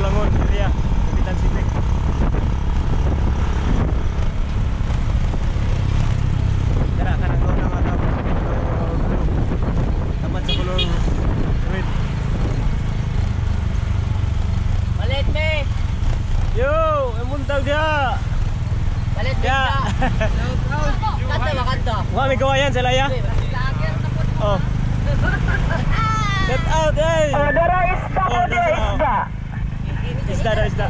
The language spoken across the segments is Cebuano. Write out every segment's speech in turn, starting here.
Sulangon area, Dapitan City. Dara kanang una nga tao. Tamat sa color red. Palit me. Yo, ang buntag dia. Palit me. Ya. Kanta ba kanta? Wa may gawayan sa laya. Oh. Get out, hey. Oh, dara isda Oh, mo diya nasa- isda. Isda daw, isda.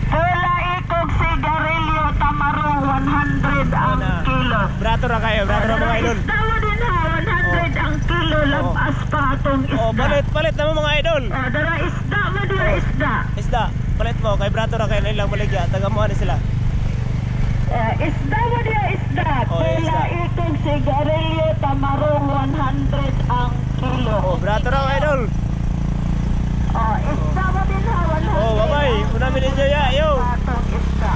Pula ikog sigarilyo tamarong 100 ang na. kilo. Brato ra kayo, brato ra mga idol. Isda mo din ha, 100 ang kilo labas pa atong isda. Oh, palit, palit naman mga idol. Oh, dara isda mo diya isda. Isda, palit mo kay brato ra kayo nilang baligya, taga mo ani sila. Isda mo diya isda. Oh, Pula isda. ikog sigarilyo tamarong 100 ang kilo. Oh, brato ra mga idol. Oh, isda mo din ha, 100. Oh, bye-bye. Una mi ninyo ya, yo. Atong isda.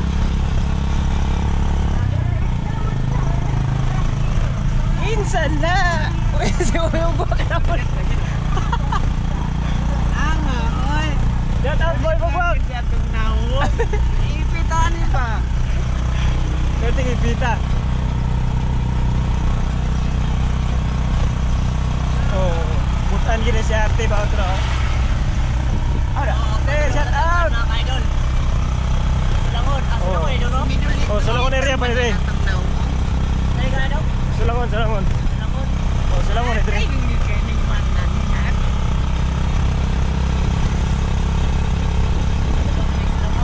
Minsan na. Si Uyong Buwak na po. Anga, oy. Shout out boy Bugwak. Atong nawo. Ipitan ni pa. Pwede ipita. Oh, butan gini si ate ba otro. Ara, eh, shout out. Mga idol. Sulangon, ah, Sulangon idol no? Oh, Sulangon area pa rin. Ay ka daw? Sulangon, Sulangon. Sulangon. Oh, Sulangon ito rin.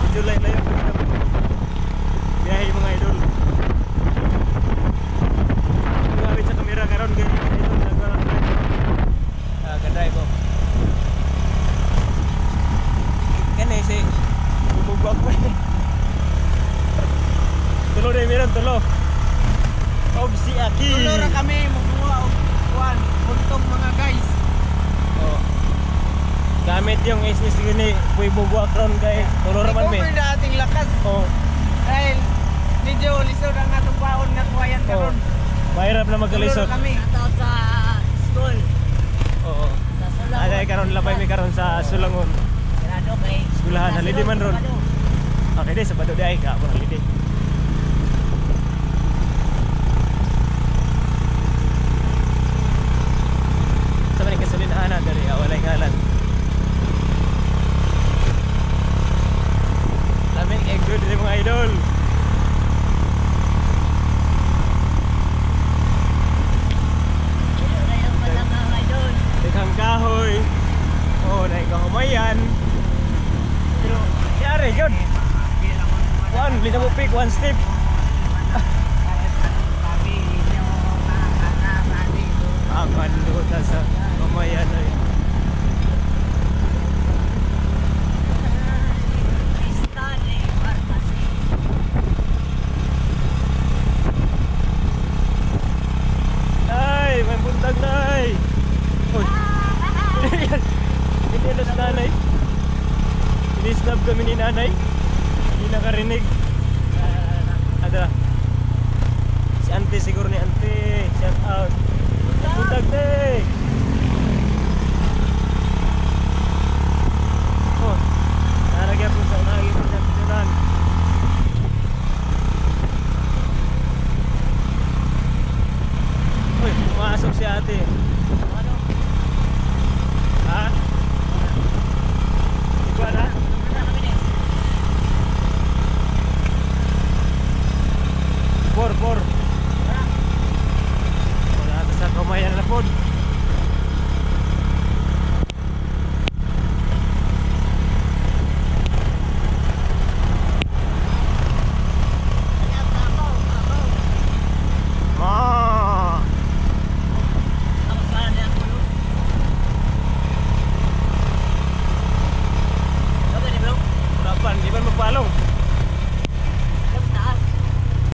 Medyo layo-layo. Biyahe mga idol. Gamit sa kamera karon kay idol nagkaroon. Ah, ka-drive oh. Kani si bubugwak mo. Tulo na meron tulo. Og si Aki. Tulo ra kami mukuha og kuan, puntong mga guys. Oh. Gamit yung SS gini, buy bubugwak ron kay tulo ra man me. Ikaw na ating lakas Oh, dahil medyo lisod ang atong baon nga kuwayan oh. karon. Mahirap na Tulo magkalisod. ra kami. Sa school. Oo. Sa Sulangon. Ay karon labay mi karon sa Sulangon. Grado kay. Eskwelahan, holiday man ron. Okay di Sabado di ay ka holiday. Sa man gasolinahan na diri, ah, walay ngalan. Lamig eh good rin mga idol. Daghang kahoy. Oh, dahil kahumayan. Pero yari good. One, lina mo pick, one step. Ang kanduta sa kamayan ay. Ay, may buntag na ay. Uy. Hindi na si nanay. Inisnab kami ni nanay. Hindi nakarinig. Ada. Si ante siguro ni ante. Shout out. Buntag te.